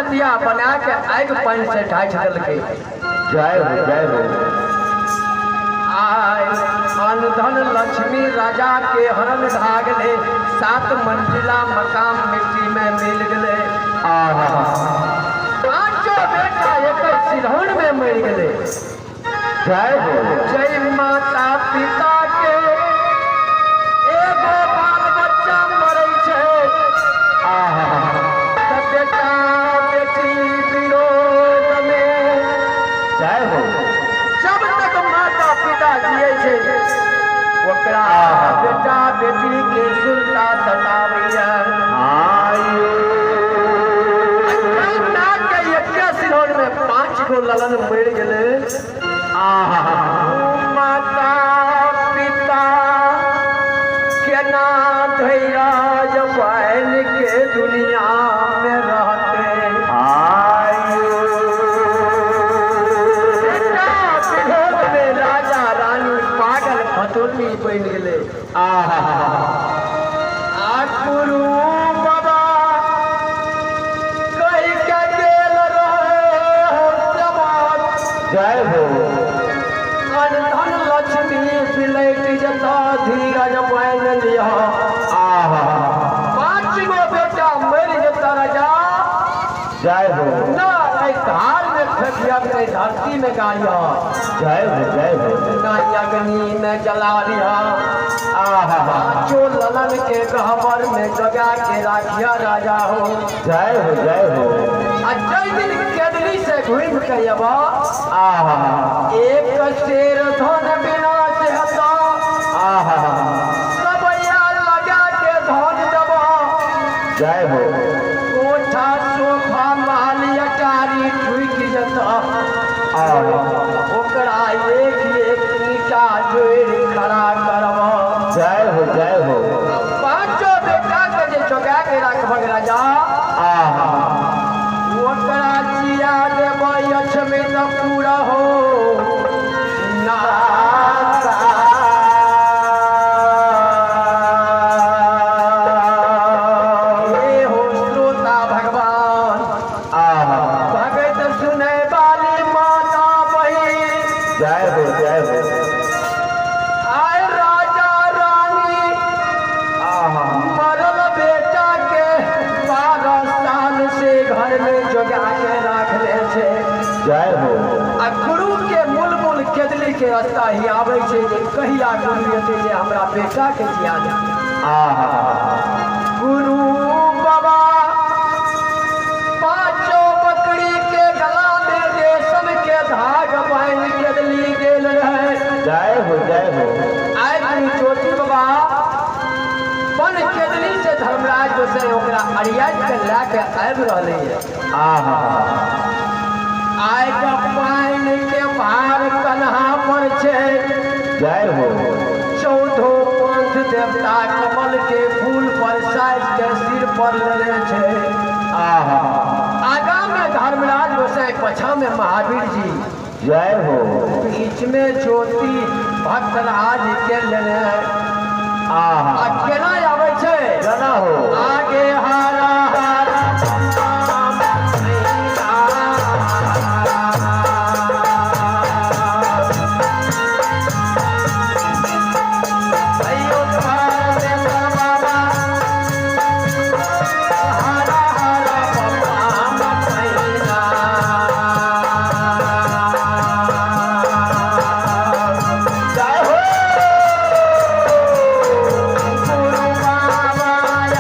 छतिया बना के आगि पानि से ढाकि देलकै। जय हो, जय हो। आय अनधन लक्ष्मी राजा के हरण भा गेलै, 7 मंजिला मकान मिट्टी में मिल गेलै। आहा। पांचों बेटा एक सिरहन में मर गेलै। जय हो। जय माता पिता के एगो बाल बच्चा मरै छै, आहा। तऽ बेटा बेटी विरोध में। जय हो। जब तक माता पिता जिए छै, ओकरा आहा। बेटा बेटी के सुनता सताबैया। आयो। के एके सिरौन में 5 गो ललन मरि गेलै। आहा। माता पिता केना धैर्य बन के दुनिया में रहते। आयो। बेटा विरोध में राजा रानी पागल फतुर्नी बनि गेलै। आहा। आ गुरु बाबा कहि के गेल रहे हो सेवक। जय हो। अनधन लक्ष्मी बिलैट जता धीरज बन लिह। आहा। 5 गो बेटा मरि जता राजा। जय हो। ना एहि धार में फेंकिया, एहि धरती में गाड़िया। जय हो, जय हो। ना अग्नि में जला लिहा। आहा। पांचों ललन के गहबर में जगा के राखिया राजा हो। जय हो, जय हो। आ जय दिन केदली से घूम के अबा, आहा। एक शेर धन बिना से हता। आहा। सबैया लगा के धन दबा। जय हो। कोठा सोफा महल अटारी ठुकि जता। आहा। ओकरा एक एक ईटा जोड़ि खड़ा करब। जय हो, जय हो। पांचों बेटा के जे चौका के राखबक राजा, आहा। ओकरा जिया देबै अछमे तऽ पूरा हो नाता। हे हो श्रोता भगवान, आहा। भगत सुनै वाली माता बहिन। जय हो, जय हो। आय राजा रानी आहा। मरल बेटा के 12 साल से घर में जोगा के राखले छै। जय हो। आ गुरु के मूल मूल केदली के रास्ता ही आबै छै जे कहिया गुरु एतै जे हमरा बेटा के जिया दे। आहा। गुरु बाबा पांचों बकरी के गला में रेशम के धाग बांधि केदली गेल रहे। जय हो, जय हो। आइ गुरु ज्योति बाबा वन केदली से धर्मराज गोसाई ओकरा अरियाइत के लए के आबि रहलै। आहा। आइ के पानि के भार कन्हा पर छै। जय हो। चौदहो पंथ देवता कमल के फूल पर साइज के सिर पर लेने छै। आहा। आगा में धर्मराज गोसाई, पछा में महावीर जी, जय हो। बीच में ज्योति भक्तराज के लेने। आहा। आ केना आबै छै? केना हो? आगे हरा हरा बाबा, हरा हरा बप्पा। जय हो। गुरु बाबा।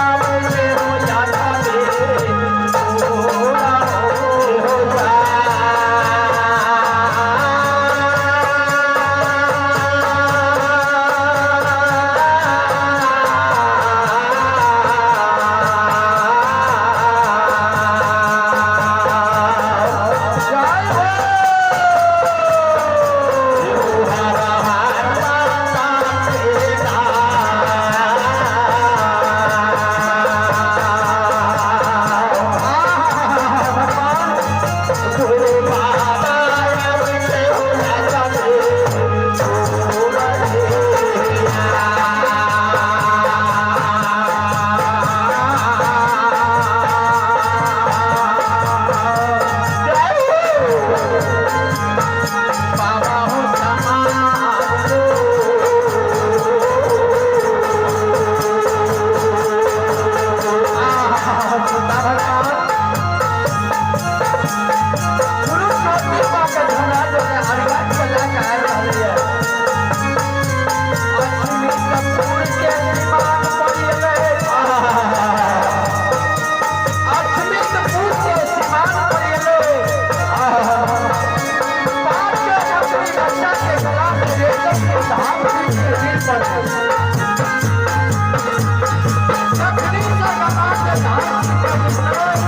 के धार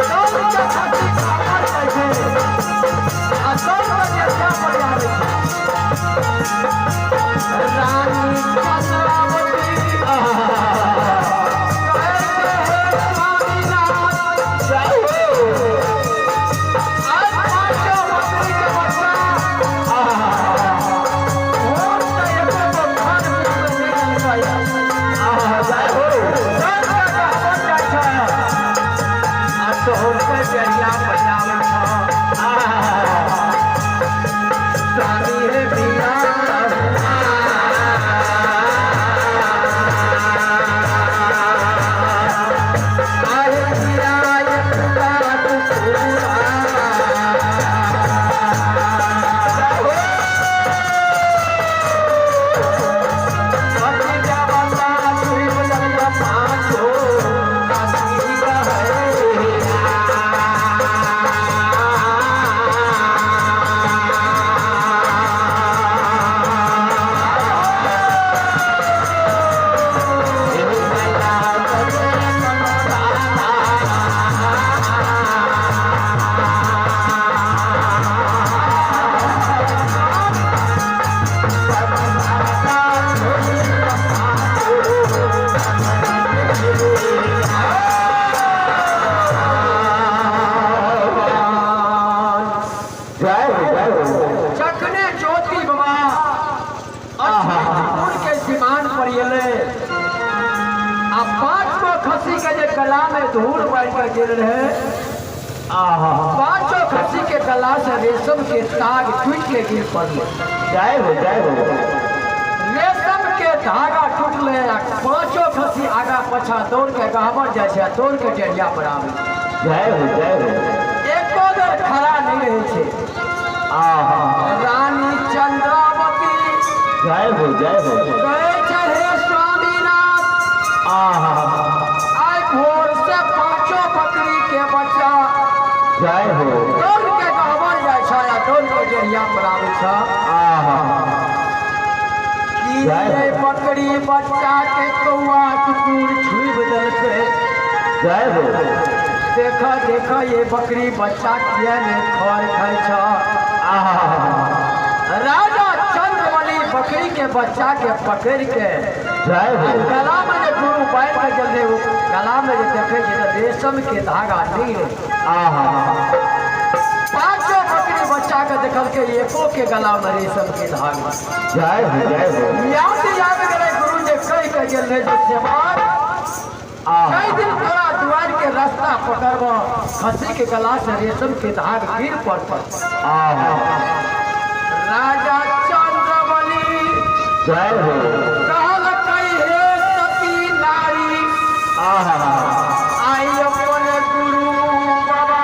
दौड़ के खसी कामर जाइ छै आ दौड़ के डेढ़िया पर आबै छै। रानी चंद्रावती कहै छै, हे स्वामीनाथ, जय हो। आज पाँचो बकरी के बच्चा आहा। भोर से एको गो खान पीन के नहि देलकै। आहा। जय हो। दौड़ के गहबर जाइ छै आ दौड़ के डेढ़िया पर आबै छै। आहा। स्वामी हे बिया आहे बिया एक बात पूरा। पति देवता शिव जल पाँचो काशी कहे। जय हो। जय हो। जखने ज्योति बाबा अश्विनीपुर के सीमान पर एले आ पांच गो खसी के जे गला में धूल बांध के गेल रहे, आहा। पांचों खसी के गला से रेशम के ताग टूट के गिर पड़ले। जय हो। जय हो। रेशम के धागा टूटले आ पांचों खसी आगा पाछा दौड़ के गहबर जाइ छै आ दौड़ के डेढ़िया पर आबै छै। जय हो। जय हो। एको बेर खड़ा नहि रहै छै। आहा। रानी चंद्रावती जय हो। जय हो। कहै छै, हे स्वामीनाथ, आहा। आइ भोर से पांचों बकरी के बच्चा जय हो। दौड़ के गहबर जाइ छै आ दौड़ के डेढ़िया पर आबै छै। आहा। की ये बकरी बच्चा के कौआ कुकुर छुबि देलकै? जय हो। देख देख, ये बकरी बच्चा किया ने खर खाइ छ? आहा। राजा चंद्रबली बकरी के बच्चा के पकड़ के जय हो। गला में जे गुरु बांधि के गेल रहे, ओ गला में जे देखै छै तऽ रेशम के धागा नहि रहै। आहा। पांचों बकरी बच्चा के देखलकै, एको के गला में रेशम के धागा। जय हो। जय हो। याद याद गेलै गुरु जे कहि के गेल रहे जे सेवार आहा। कई दिन तोरा दुआर के रास्ता पकड़ब, खसी के गला से रेशम के धाग गिर पड़त। आहा। राजा चंद्रबली जय हो। कहलकै, हे सती नारी, आहा। आइ अपन गुरु बाबा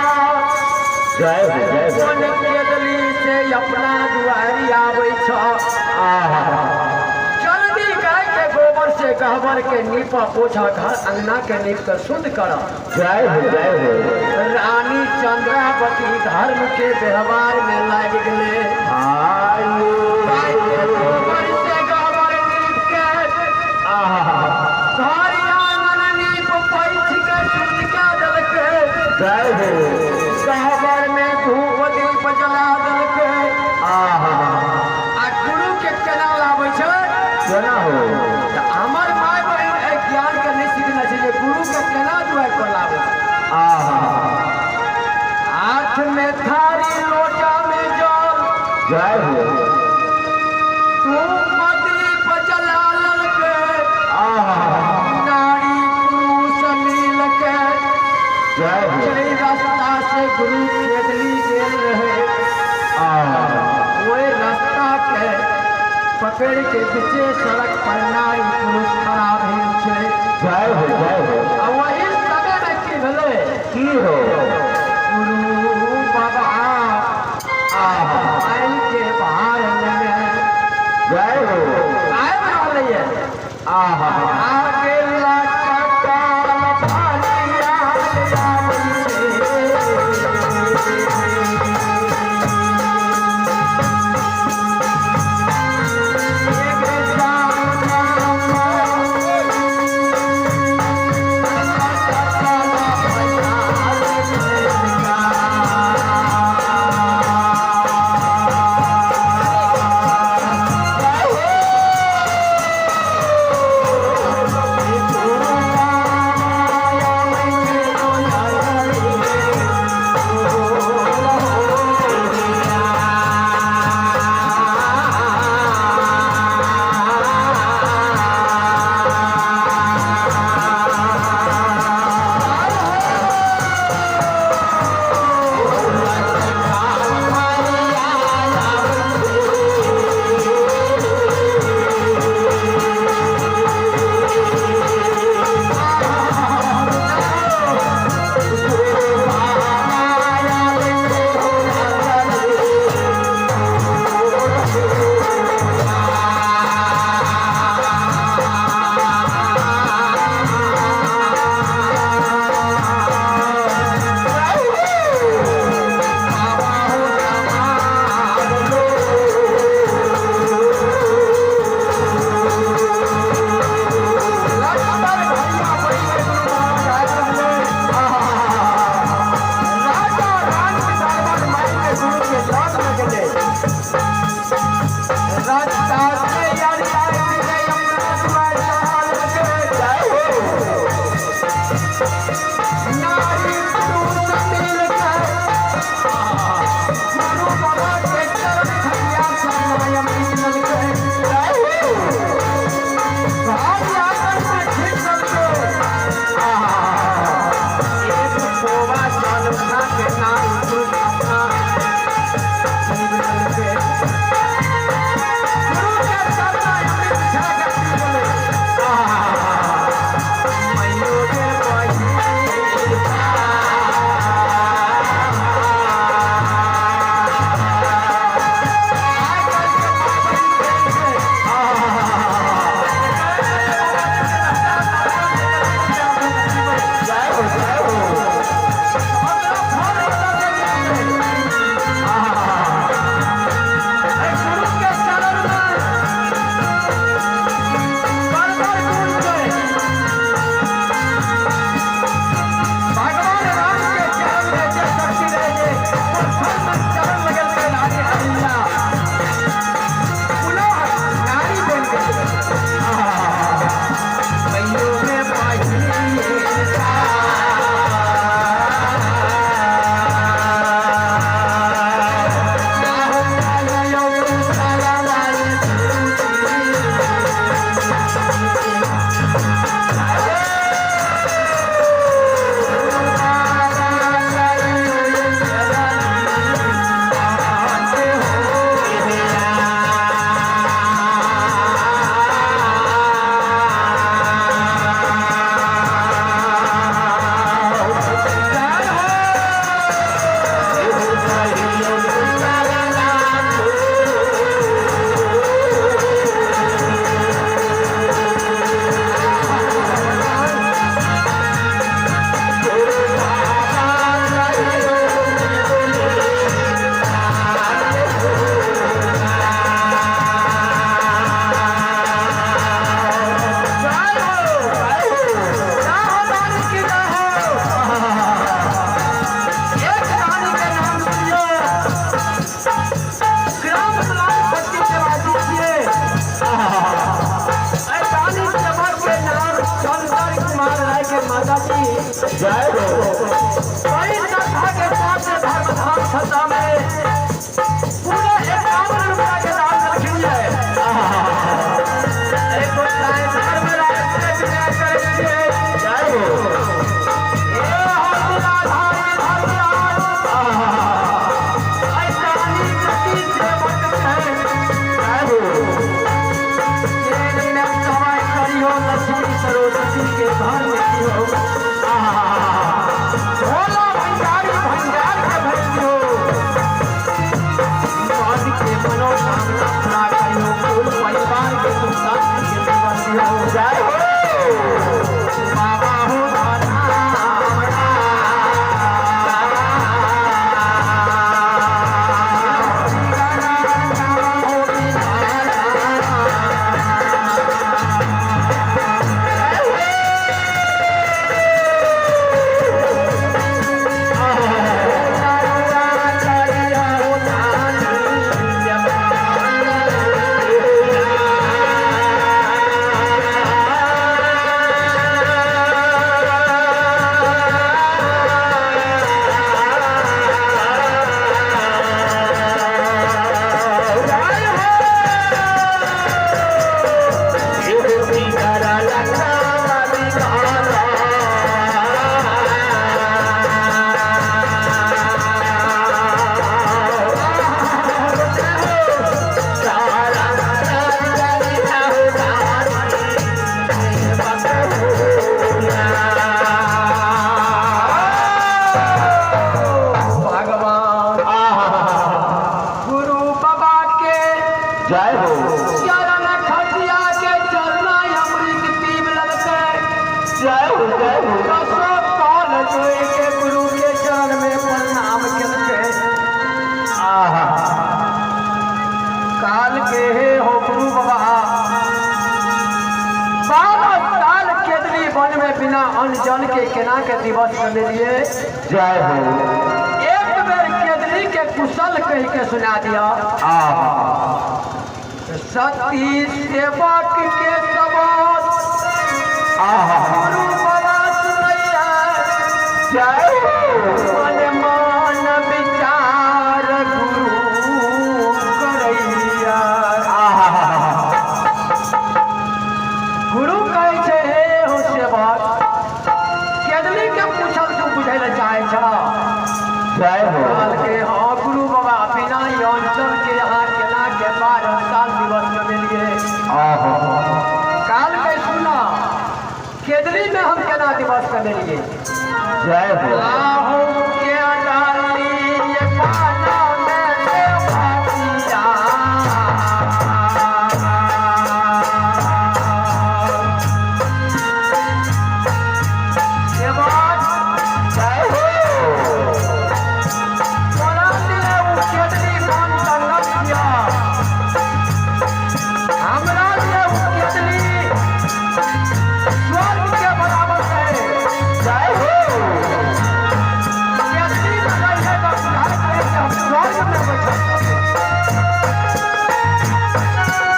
जय हो। जय हो। अपन केदली से अपना दुआरी आबै छ। आहा। जल्दी गाय के गोबर से गहबर के नीपा पोछा, घर अंगना के नीप के शुद्ध कर। जय हो। जय हो। रानी चंद्रावती धर्म के व्यवहार में लागि गेले। आयु। गाय के गोबर से गहबर नीप के आहा। घर आंगन नीप पैठ के शुद्ध कऽ देलकै। जय हो। गहबर में धूप दीप जला देलकै। आहा। आ गुरु के केना लाबै छै? केना हो? तऽ हमर माय बहिन एहि ज्ञान के नहि सिखने छै जे गुरु के केना दुआरि पर लाबै छै। आहा। हाथ में थारी, लोटा में जल, जय हो। धूप दीप जला लेलकै। आहा। नारी पुरुष मिल के जय हो। जै रास्ता से गुरु खेदली गेल रहे, आहा। ओहि रास्ता के पकड़ के बीचे सड़क पर नारी पुरुष खड़ा भेल छै। जय हो। जय हो। आ वही समय में की भेलै? की हो? गुरु बाबा आहा। आयल के भार लेने जय हो। आबि रहलैए। आहा। आगे लटकल भारिया आबै छै। एक जाम माता जी। जय हो। बड़ी श्रद्धा के साथ में धर्मधाम छता में पूरा 51 रुपया के दान रखी है। एक धर्मराज के विजय करेंगे। जय हो। ये हर धर्मराज ऐसा ही गति से भक्त है। जय हो। जेल में कमाई करियो लक्ष्मी सरस्वती के घर में हो। भोला भंडारी भंडार के भक्ति हो। मन के मनोकामना पूरा करियो, कुल परिवार के सुख शांति के जीवन दियो। जय हो। बाबा हो भगवान गुरु बाबा के जय हो। चरण खटिया के चरण अमृत पीब ललकै। जय हो। जय हो। दसो काल जोड़ के गुरु के चरण में प्रणाम केलकै। आहा। काल के हे हो गुरु बाबा, 12 साल केदली वन में बिना अन्न जल के केना के दिवस कमेलिए। जय हो। एक बेर केदली के कुशल कह के सुना दिया। आहा। सती सेवक के सबोत आहा। गुरु बाबा सुनैया। जय हो। मन मान विचार गुरु करैया। आहा। गुरु कहै छै हे हो सेवक, केदली के पूछल तू बुझै लए चाहै छ? जय हो। कहल के हाँ गुरु बाबा, बिना अंचल के यहाँ केना के 12 साल दिवस कमेलिए। आहा। काल के सुना, केदली में हम केना दिवस कमेलिए। जय हो। आहो के डाली ये पाना में देवतिया। सेवक जय हो। तोरा लिए उ केदली वन जंगल दिया, हमरा लिए उ केदली स्वर्ग के बराबर है। जय हो। केदली में रहिए तो बुझाइत रहे कि हम स्वर्ग में बैठल छी।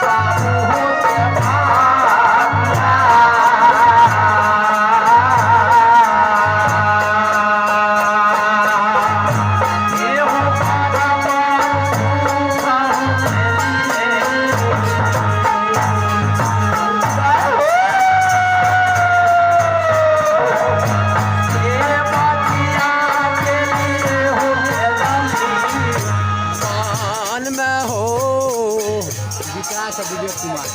बाबू हो के भाग्या, ए हो में हो। विकास और विवेक कुमार।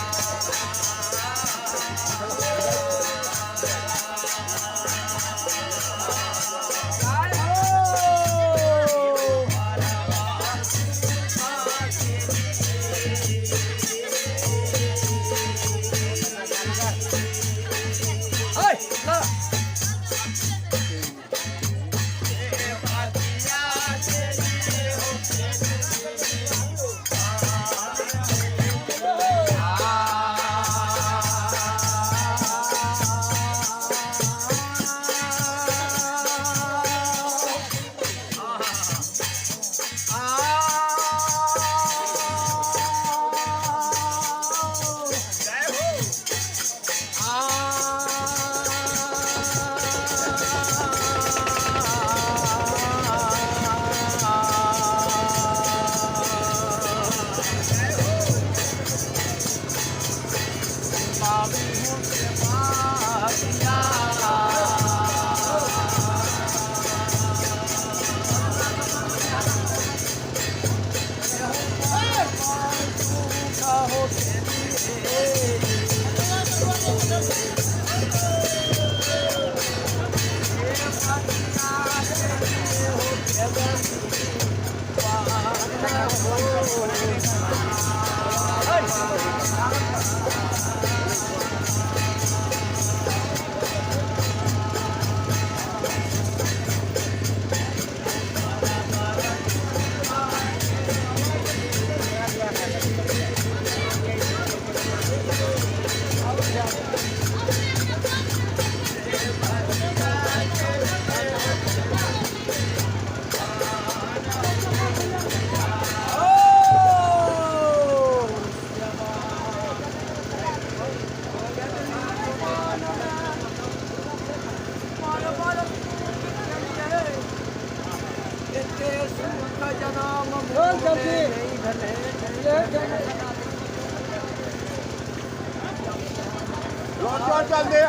आ चलते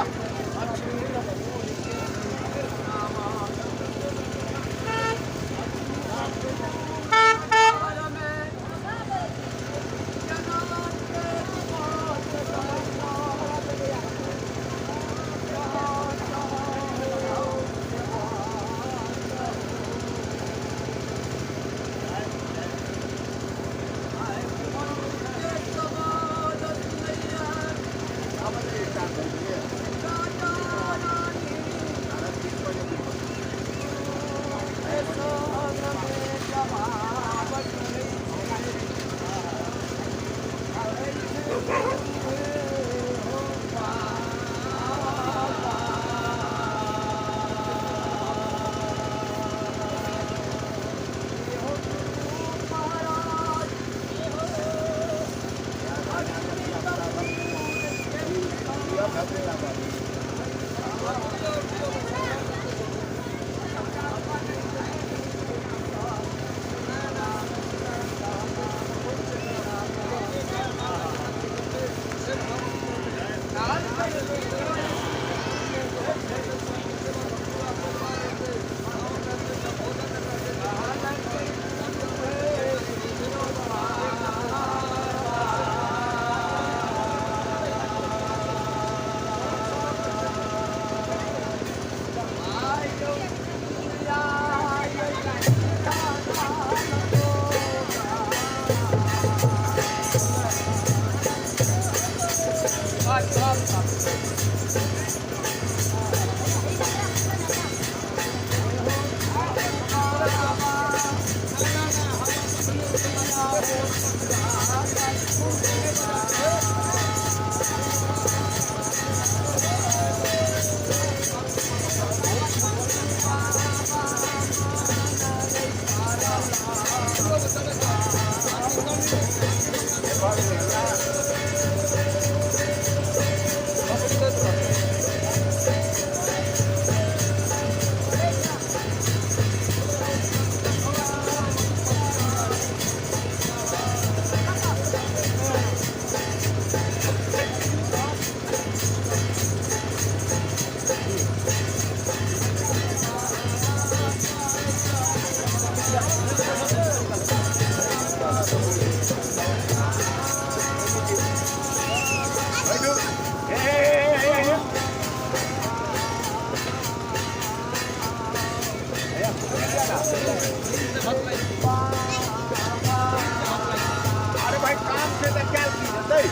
अरे भाई काम से तो क्या की जतै।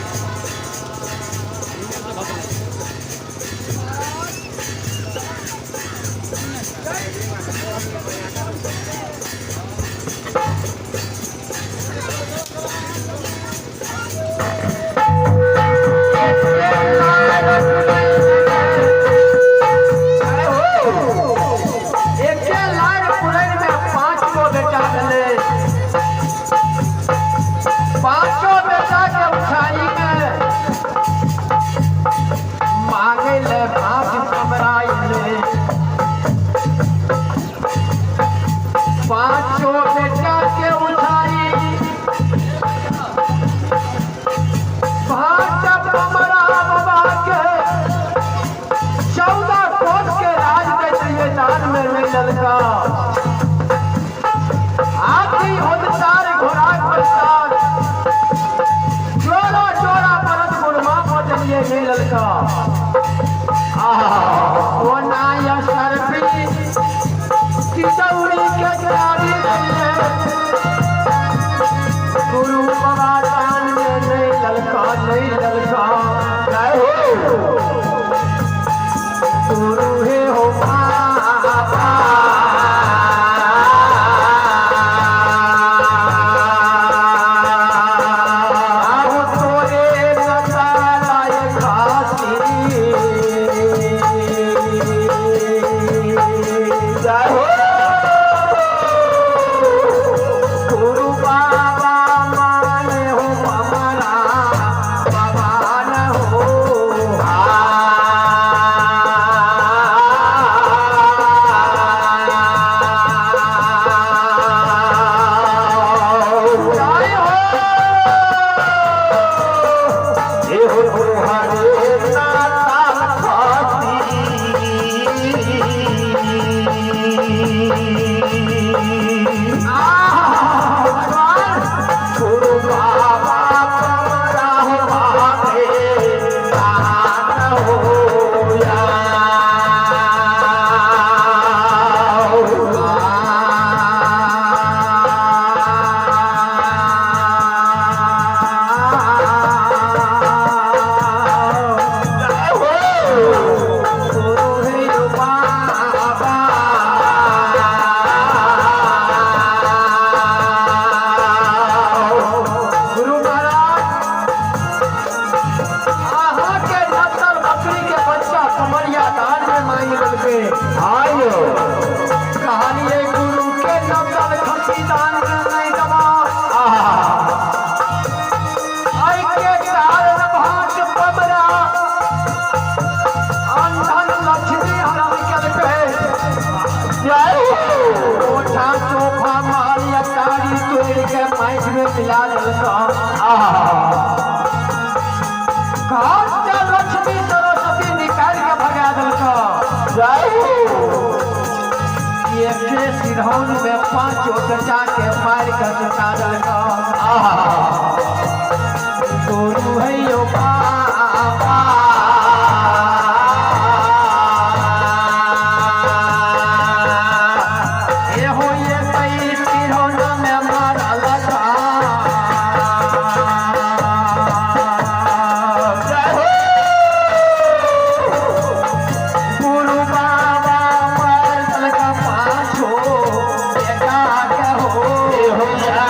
एके लाइन पुरैन में 5 गो बेटा भेलै। पांचों बेटा के उठाई में मांगे ले भाग कमराई ले। पांचों बेटा के उठाई भाग कमरा बाबा के 14 कोस के राज दैत दान में नहीं ललका। हाथी होदतार घोड़ा घोड़तार जोड़ा जोड़ा परत गुरमा पहुंचलिए नहीं ललका। आहा सोना या सरफी किशोरी के चारी दिले गुरु बाबा दान में नहीं ललका नहीं ललका। जय हो गुरु हे हो बाबा। देलकै। आयो। कहलिए गुरु के नकल खसी दान नहीं दबा। आहा। आई के कारण भाट पबरा अंधन लक्ष्मी हरण करके। जय हो। कोठा सोफा मारिया तारी तोड़ के माइक में मिला देलका। आहा। घर से लक्ष्मी सरस्वती निकाल के भगा देलका। जय हो। एके सिरौन में पांचों बेटा के मार के सुता देलका। आहा। गुरु है यो बाबा, ए हो ये कई सिरौन में मारल का। जय हो। गुरु बाबा मारल का पांचों बेटा के हो। हो जा।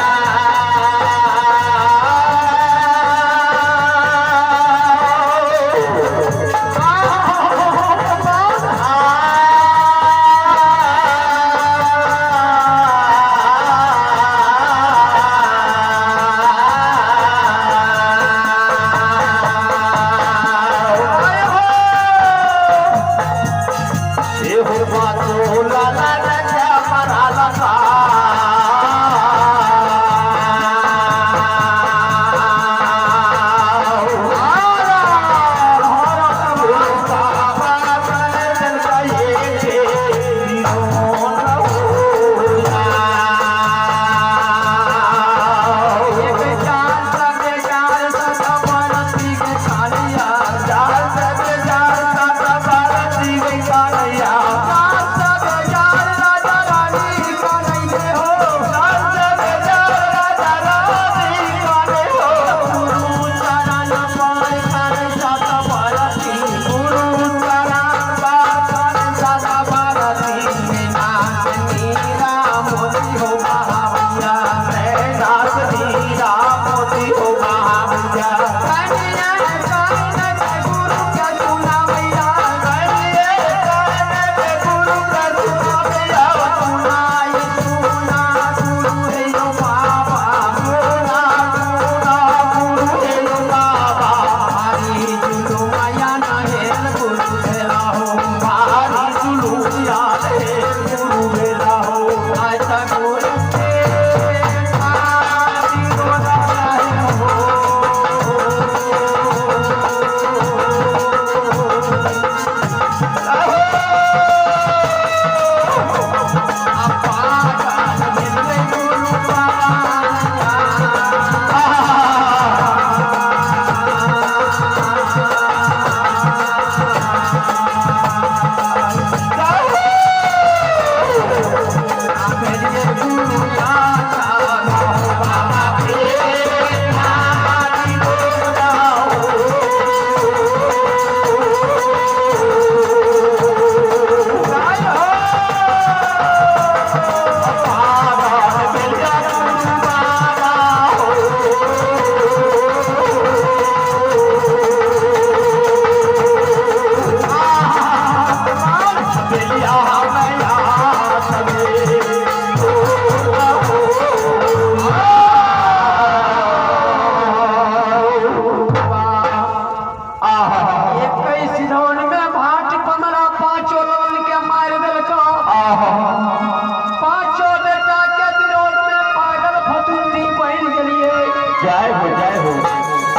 जय हो, जय हो।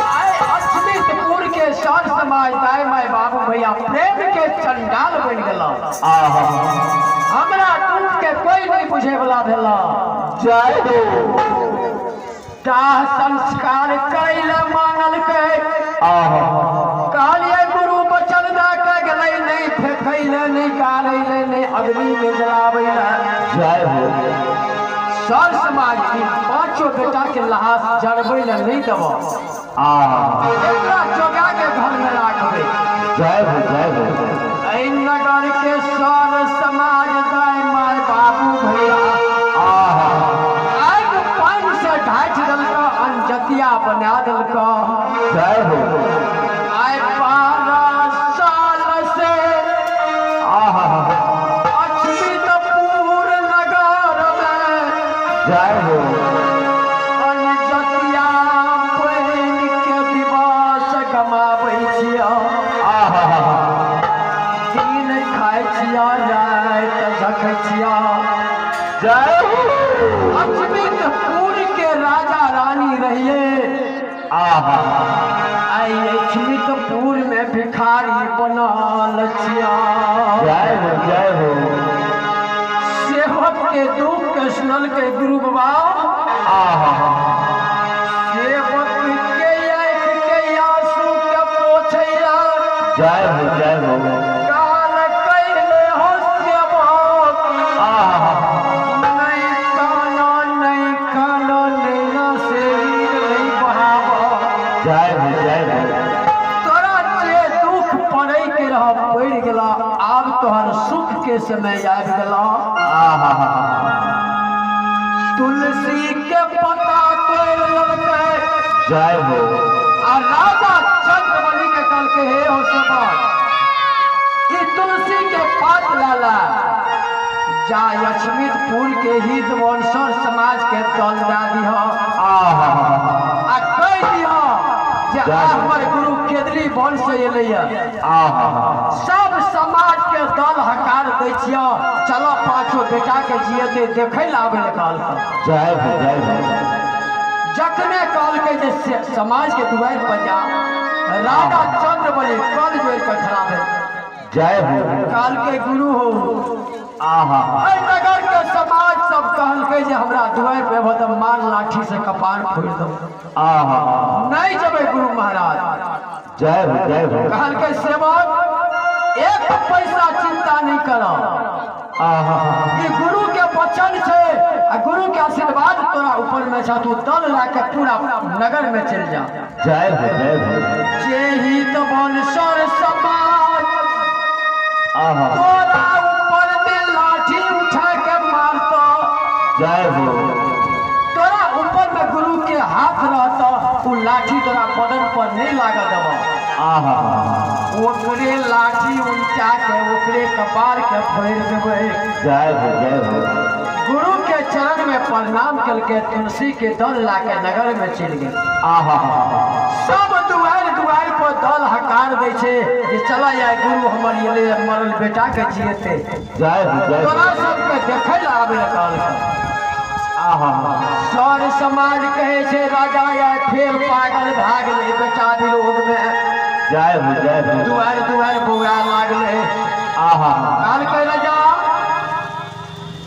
आए अस्मितपुर के सर समाज दाय माय बाबू भैया प्रेम के चंडाल बन गेला। आहा। हमरा दुख के कोई नहीं बुझे वाला भेला। जय हो। दाह संस्कार कैले मांगल के। आहा। कहलिए गुरु बचन दे के गेलै, नहीं फेंकैले, नहीं गाड़ैले, नहीं अग्नि में जलाबैले। जय हो। सर समाज की पांचों बेटा के लहास जरबै ले नहीं देबो। आहा। एकरा चौका के घर में राखबै। जय हो, जय हो। एहि नगर के सर समाज दाय माय बाबू भैया आहा। आगि पानि से ढाँचि देलक, अनजतिया बना देलक। जय हो। आइ 12 साल से आहा। छिया, राति झखै छिया। जय हो। अचमितपुर के राजा रानी रहिए। आहा। आई अचमितपुर में भिखारी बनल छिया। जय हो, जय हो। सेवक के दुख के सुनल के गुरु बाबा। आहा। सेवक के आँख के आंसू के पोछैया। जय हो, जय हो। काल कैले हो सेवक। आहा। नहीं कानो, नहीं कानो, नैना से नीर नहीं बहाव। जय हो, जय हो। तोरा जे दुख पड़ै के रह पड़ि गेला, आब तोहर सुख के समय आबि गेला। आहा। तुलसी के पत्ता तोड़ि लेलकै। जय हो। आ राजा चंद्रबली के कहलकै, हे हो सेवक, ई तुलसी के पात लाला जा लक्ष्मीपुर के हित वंशर समाज के दल दए दिह। आहा। आ कहि दिह जे जय हो। हमर गुरु केदली वंश से एलैया। आहा। सब समाज के दल हकार दै छियौ, चलो पाँचो बेटा के जियते देखै लए आबै लए कहलकै। जय हो, जय हो। जखने कहलकै जे समाज के दुआरि पर जा, राजा चंद्रबली कल जोड़ि के खड़ा भेल। जय हो। कहलकै, गुरु हो, आहा। एहि नगर के समाज सब कहलकै जे हमरा दुआरि पर एबह तऽ मार लाठी से कपार फोड़ि देबौ। आहा। नहि जेबै गुरु महाराज। जय हो, जय हो। कहलकै, सेवक, एक पैसा चिंता नहि करब। आहा। ई गुरु के वचन छै आ गुरु के आशीर्वाद तोरा ऊपर में छ, तू दल ला के पूरा नगर में चलि जा। जय हो, जय हो। जे हित बनसर समाज आहा। तोरा ऊपर में लाठी उठा के मारतो, जय हो। तोरा ऊपर में गुरु के हाथ रहतो, उ लाठी तोरा बदन पर नहीं लागत देबो। आहा। ओकरे लाठी उल्टा के ओकरे कपार के फोड़ि देबै। जय हो, जय हो। गुरु के चरण में प्रणाम करके तुलसी के दल ला के नगर में चलि गेल। आहा। सब दुआरि दुआरि पर दल हकार दै छै जे चला जाय, गुरु हमर एलै, मरल बेटा के जियते। जय हो, जय हो। तोरा सबके देखै लए आबै लए कहलकै। आहा। सर समाज कहै छै, राजा आय फेर पागल भए गेलै बेटा विरोध में। जय हो, जय हो। दुआरि दुआरि बौआ लागलै। आहा। कहलकै, राजा,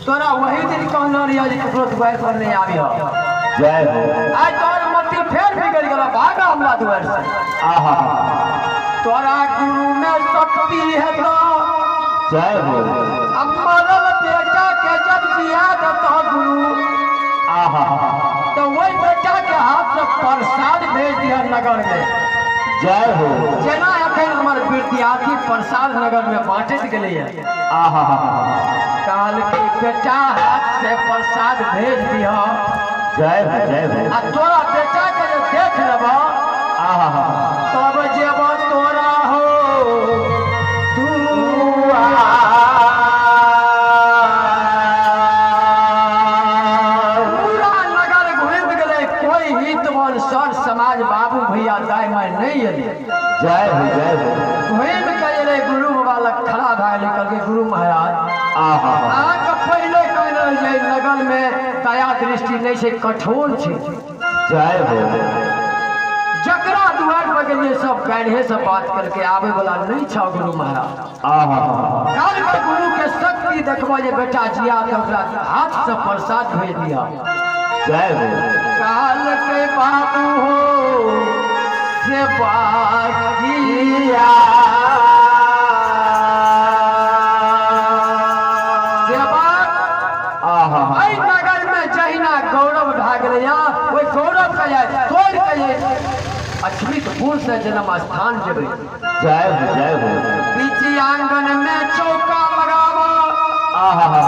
तोरा वही दिन कहने रहियो जे ककरो दुआरि पर नहि आबिह। जय हो। आइ तोहर मति फेर बिगड़ि गेल, भागा हमरा दुआरि से। आहा। तोरा गुरु में शक्ति हेतौ, जय हो। आ मरल बेटा के जब जिया देतौ गुरु, आहा। तऽ ओहि बेटा के हाथ से प्रसाद भेज दिह नगर में। जय हो। जेना एखन हमर विद्यार्थी प्रसाद नगर में बाँटैत गेलैया। आहा। कहलकै, बेटा हाथ से प्रसाद भेज दिह। जय हो, जय हो। आ तोरा बेटा के जे देख लेबह, आहा। तब जेब तोरा हो दुआर। पूरा नगर घुमि गेलै, कोई हित सर समाज बाबू भैया दाय माय नहि एलै। जय हो, जय हो। घुमि के एलै, गुरु बाबा लग खड़ा भए गेलै। कहलकै, गुरु महाराज, आहा। अहाँके पहिले कहने जे नगर में दया दृष्टि नहि छै, कठोर छै। जय हो। जकरा दुआर पर गेलियै सब काल्हे से बात करके आबै वाला नहि छौ गुरु महाराज। आहा। काल्हि के गुरु के शक्ति देखबो जे बेटा जिया तऽ ओकरा हाथ से प्रसाद भेज दिया। जय हो। काल के बाबू हो से बाकिया सेवक, आहा। एहि नगर में जहिना गौरव भए गेलैया, ओहि गौरव के जाय तोड़ि के जाय अछमितपुर से जन्म स्थान जेबै। जय हो, जय हो। बीची आंगन में चौका लगाब। आहा।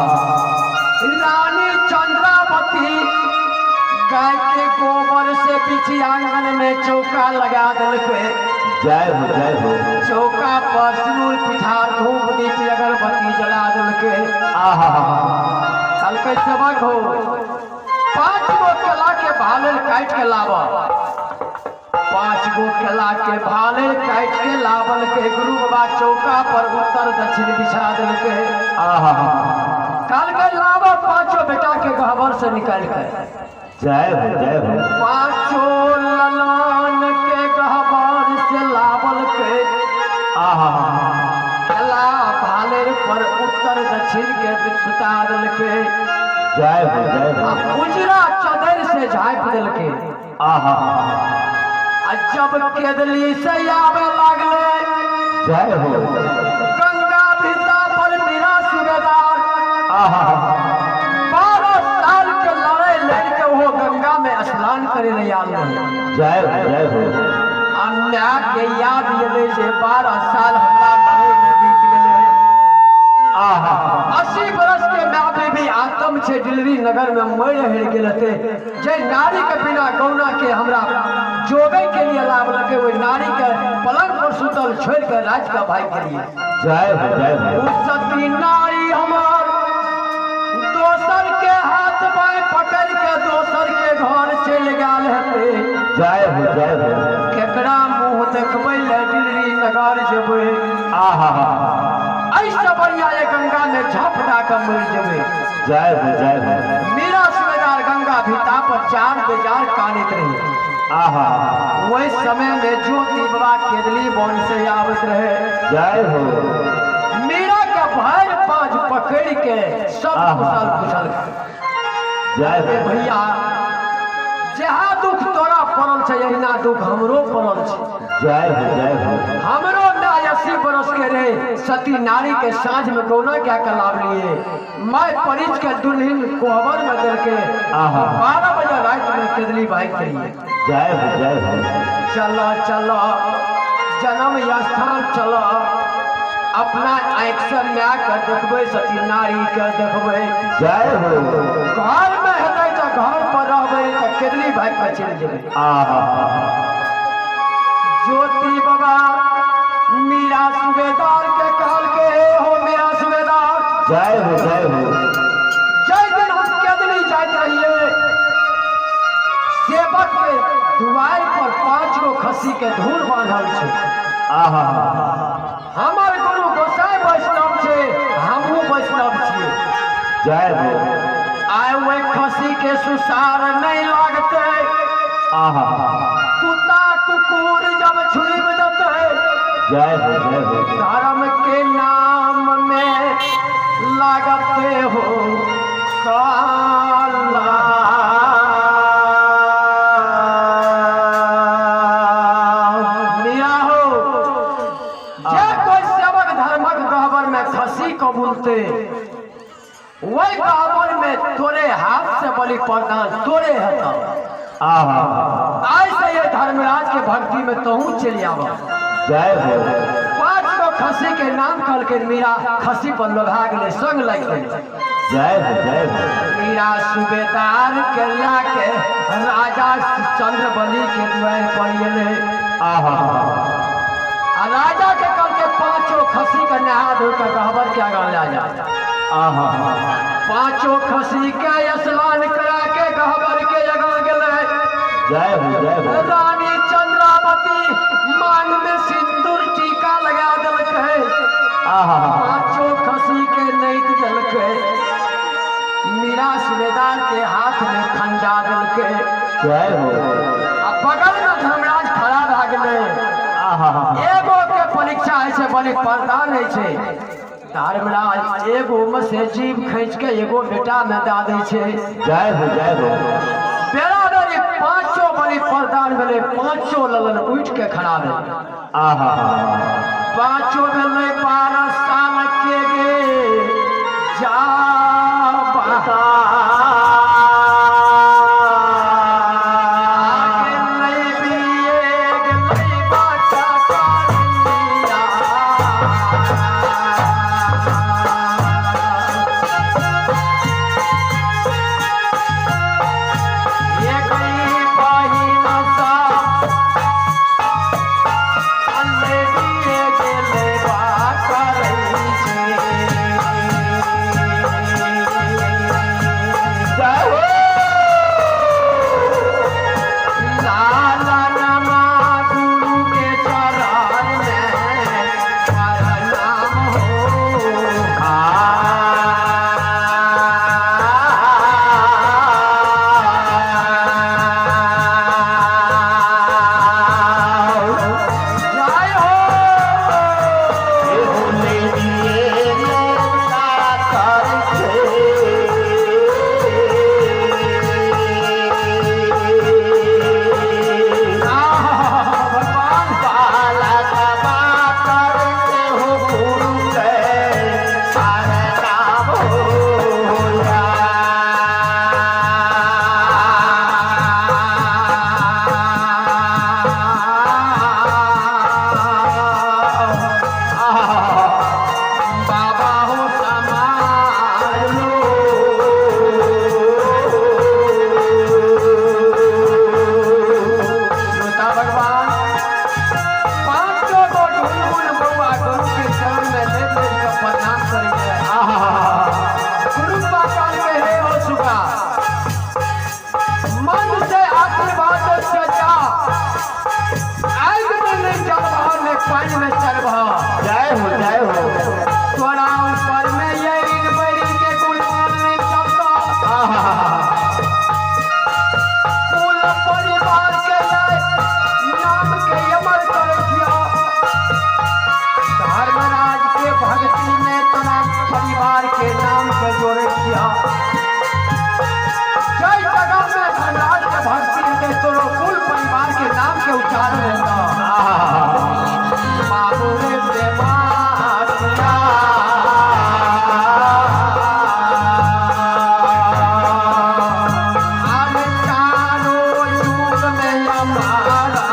रानी चंद्रावती गाय के गोबर से पीछे आंगन में चौका लगा देलकै। जय हो, जय हो। चौका पर सिंदूर पिठार धूप दीप अगरबत्ती जला देलकै। आहा। कहलकै, सेवक हो, 5 गो केला के भालेल काटि के लाब। पांच गो केला के भाले काट के लावल के गुरु बाबा चौका पर उत्तर दक्षिण बिछा देलके। आहा काल के लावा पांचों बेटा के गहबर से निकाल के। जय हो जय हो। पांचों ललन के गहबर से लावल के आहा केला भाले पर उत्तर दक्षिण के सुता देलके। जय हो जय हो। उजरा चदर से झाँप देलके। आहा आ जब केदली से आवे लागले जय हो। गंगा भीता पर मीरा सूबेदार आहा 12 साल के लड़ाई लड़ के वो गंगा में स्नान करे ले आल रहे। जय हो जय हो। अन्याय के याद ये जे 12 साल हमरा लड़ाई में बीत गेले। आहा 80 बरस के माँ भी आतम छे दिल्ली नगर में मर हेर गेल हते। जे नारी के बिना गौना के हमरा जोगे के लिए लाभ लगे वही नारी के पलंग पर सुतल छोड़ के राज का भाई के लिए। जय हो जय हो। उ सती नारी हमार दोसर के हाथ बाएं पकड़ के दोसर के घर चल गेल हते। जय हो जय हो। केकरा मुँह देखबै ले दिल्ली नगर जेबै। आहा ऐसा बढ़िया ये गंगा में झाप दा के मर जेबै। जय हो जय हो। मीरा सूबेदार गंगा भीता पर चार बेजार कानित रहे। आहा वही समय में ज्योति बाबा केदली वन से आवत रहे। जय हो। मीरा के भर पांच पकड़ के सब कुशल कुशल। जय हो भैया जहाँ दुख तोरा पड़ल छे यहिना दुख हमरो पड़ल छे। जय हो जय हो। हमरो माय 80 बरस के रहे सती नारी के साँझ में गौना क्या के लाभ लिए मैं परिच के दुल्हन कोहबर में दल के आहा 12 बजे रात में केदली भाई के लिए। जय हो जय हो। चलो चलो जन्म स्थान चलो अपना आँख से my के देखबै सती नारी के देखबै। जय हो। घर में हेतै तऽ घर पर रहबै तऽ केदली भाई के चलि जेबै। आहा ज्योति बाबा मीरा सूबेदार के कहल के हे हो मीरा सूबेदार। जय हो जय हो। जय दिन हम केदली जाइत रहिए सेवक के दुआर पर 5 गो खस्सी के धूर बांधल छे। आहा हमर गुरु गोसाई वैष्णव छे हमहू वैष्णव छियै। जय हो। आय वही खस्सी के सुसार नहीं लागते। आहा कुत्ता कुकुर जब छुई देते। जय हो जय हो। धर्म के नाम में लागते हो काला। मिया हो जे कोई सेवक धर्मक गहबर में खसी कबूलते वही गहबर में तोरे हाथ से बलि प्रदान तोरे हेतौ। आहा आज से ये धर्मराज के भक्ति में तहू चलि आवा। जय हो। 5 गो खसी के नाम कहल के मीरा खसी पर लोभा गेलै संग लागि गेलै। जय हो जय हो। मीरा सूबेदार के लाके राजा चंद्रबली के द्वार पर गेलै। आहा आ राजा के कहल के 5 खसी के नहा धो के गहबर के आगाँ ला जा। आहा 5 खसी के स्नान करा के गहबर के आगाँ गेलै। जय हो जय हो। रानी चंद्रावती मांग में सिंदूर टीका लगा देलकै। आहा 5 खसी के नैत देलकै। मीरा सूबेदार के हाथ में खंडा देलकै। जय हो। आ बगल में धर्मराज खड़ा भए गेलै। आहा एगो के परीक्षा होइ छै बलि प्रदान होइ छै। धर्मराज एगो में से जीव खींच के एगो बेटा में दऽ दै छै। जय हो जय हो। बेरा बेरी 5 बलि प्रदान भेलै 5 ललन उठि के खड़ा भेलै। आहा 5 भेलै 12 साल के गे जा गेलै बा करैया। पानि में चढ़बह। जय हो, जय हो। तोरा ऊपर में ये बैरी के गुलमान में चलता। आहा। कुल परिवार के नाम के अमर करै छियौ। धर्मराज के भक्ति में तोरा परिवार के नाम के जोड़ै छियौ। जय जगह में धर्मराज के भक्ति हेतै, तोरो कुल परिवार के नाम के उच्चारण हेतौ। आहा। बाबू रे सेवा। आर चारो युग में हमारा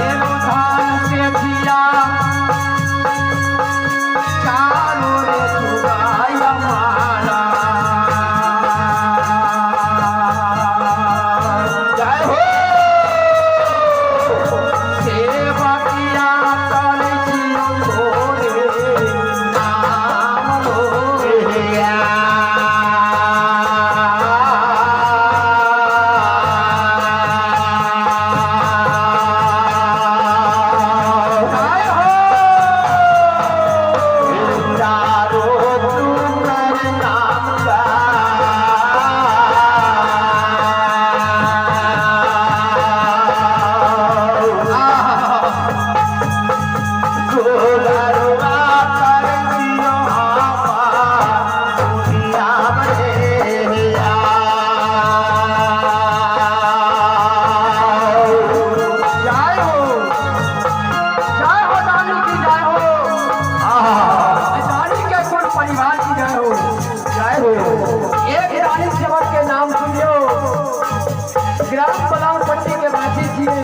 एगो धान से जिया चारो रे जुगाय हमारा। जय हो। सेवकिया करै छियौ तोरे नाम रो। जय हो। चारो तुमर नाम का। गोलरुआ कर दियो आपा दुनिया में। जय हो, जय हो, दानी की जय हो, दानी के कुल परिवार की जय हो। जय हो। एक दानी सेवक के नाम सुनियो, ग्राम पलाव पट्टी के वासी छिए।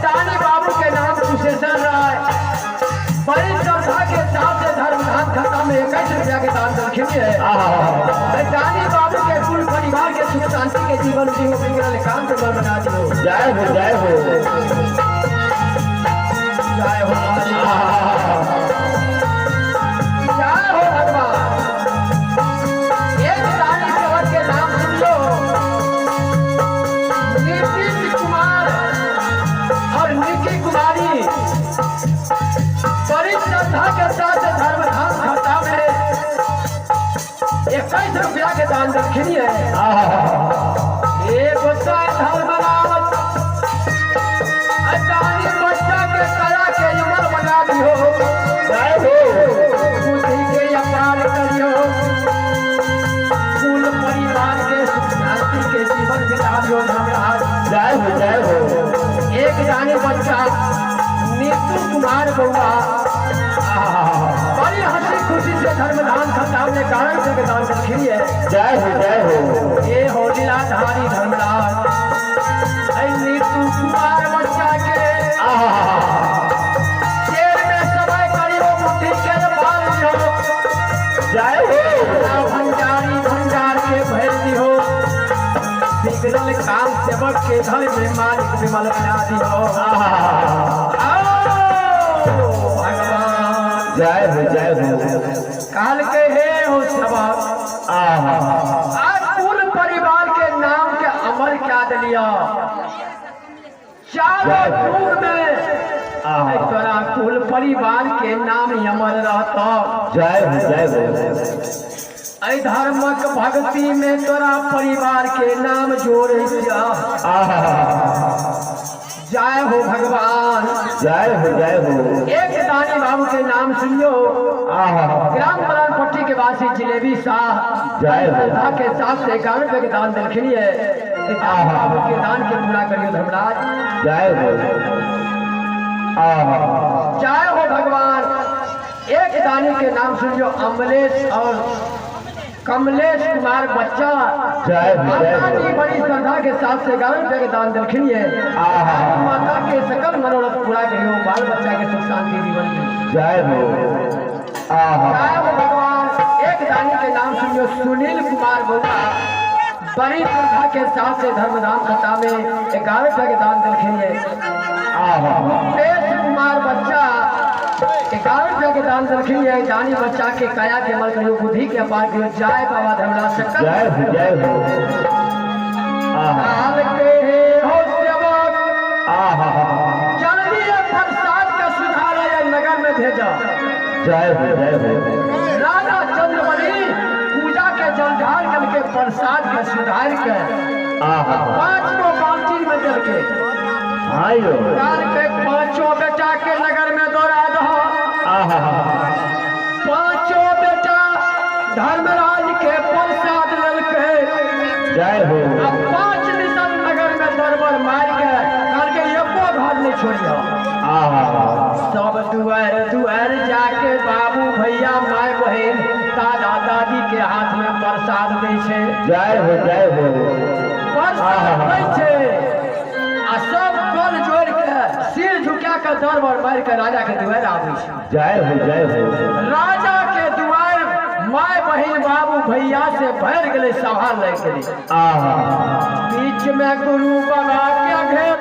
दानी बाबू के नाम कुशेश्वर राय, बड़ी श्रद्धा के साथ से धर्मधाम खाता में 21 रुपया के दान दलखिन है। दानी बाबू के कुल परिवार के सुख शांति के जीवन दियो, बिगड़ल काम के बल बना दियो। जय हो, जय हो। जय हो मालिक। जय हो भगवान। एक दानी सेवक के नाम सुन लो, नीतीश कुमार और निकी कुमारी, बड़ी श्रद्धा के साथ धर्मधाम खाता में 21 रुपया के दान दक्षिणी है। एक धर्मराज दानी बच्चा के कला के उमर बना दियो। जय हो। बुद्धि के अपार करियो, कुल परिवार के सुख शांति के जीवन बिता दियो धर्मराज। जय हो, जय हो। एक दानी बच्चा नीतू कुमार बउआ, बड़ी हंसी खुशी से धर्मधाम खत्ता में कारण से के दान दक्षिणी है। जय हो, जय हो। ये हो लीलाधारी धर्मराज, ऐ नीतू कुमार बच्चा के शेर में समय करियो, मुट्ठी के बाल दियो। जय हो। भंडारी भंडार के भर दियो, बिगड़ल काम सेवक के धन में मालिक विमल बना दियो। आओ भगवान। जय हो, जय हो। काल के हे हो सेवक, आज कुल परिवार के नाम के अमर क्या दिलिया चारों दूर में। तोरा कुल परिवार के नाम अमर रहता। जय हो, जय हो। ऐ धर्मक भक्ति में तोरा परिवार के नाम जोड़े छियह। जय हो भगवान। जय हो, जय हो। एक दानी बाबू के नाम सुनियो, ग्राम मलान पट्टी के वासी जिलेबी शाह, जय हो। श्रद्धा के साथ से 51 रुपये के दान दलखिनी है। दानी बाबू के दान के पूरा करियो धर्मराज। जय हो। जय हो भगवान। एक दानी के नाम सुनियो, अमलेश और कमलेश कुमार बच्चा, जय हो, जय हो। माता जी बड़ी श्रद्धा के साथ से 51 रुपये के दान दलखिनी है। माता के सकल मनोरथ पूरा करियो, बाल बच्चा के सुख शांति जीवन में। जय हो। जय हो भगवान। एक दानी के नाम सुनियो, सुनील कुमार बउआ, बड़ी श्रद्धा के साथ से धर्मधाम कथा में 11 रुपये के दान दलखिनी है। मुकेश कुमार बच्चा 51 रुपया के दान देलखिन ये दानी बच्चा के काया के मल करियो, बुद्धि के पार करियो। जय बाबा धर्मराज से। जय हो, जय हो। आहा। काल के हे हो सेवक, आहा। जल्दी ये प्रसाद का सुधार ये नगर में भेजा। जय हो, जय हो। राजा चंद्रबली पूजा के जलधार करके प्रसाद के सुधार के आहा। 5 गो बाल्टी में दल के हाँ यो। काल के पांचों बेटा के नगर में दौड़ा दो। आहा। पांचों बेटा धर्मराज के प्रसाद ललके। जय हो। अब 5 निशन नगर में दरबार मार के काल के एको घर नहीं छोड़ियो। आहा। सब दुआर दुआर जाके बाबू भैया माय बहन दादा दादी के हाथ में प्रसाद दै छै। जय हो, जय हो। प्रसाद दै छै आ सब कल जोड़ के सिर झुका के दरबार मार के राजा के दुआर आबै छै। जय हो, जय हो। राजा के दुआर my बहन बाबू भैया से भर गेलै, सभा लग गेलै। आहा। बीच में गुरु बाबा के घेर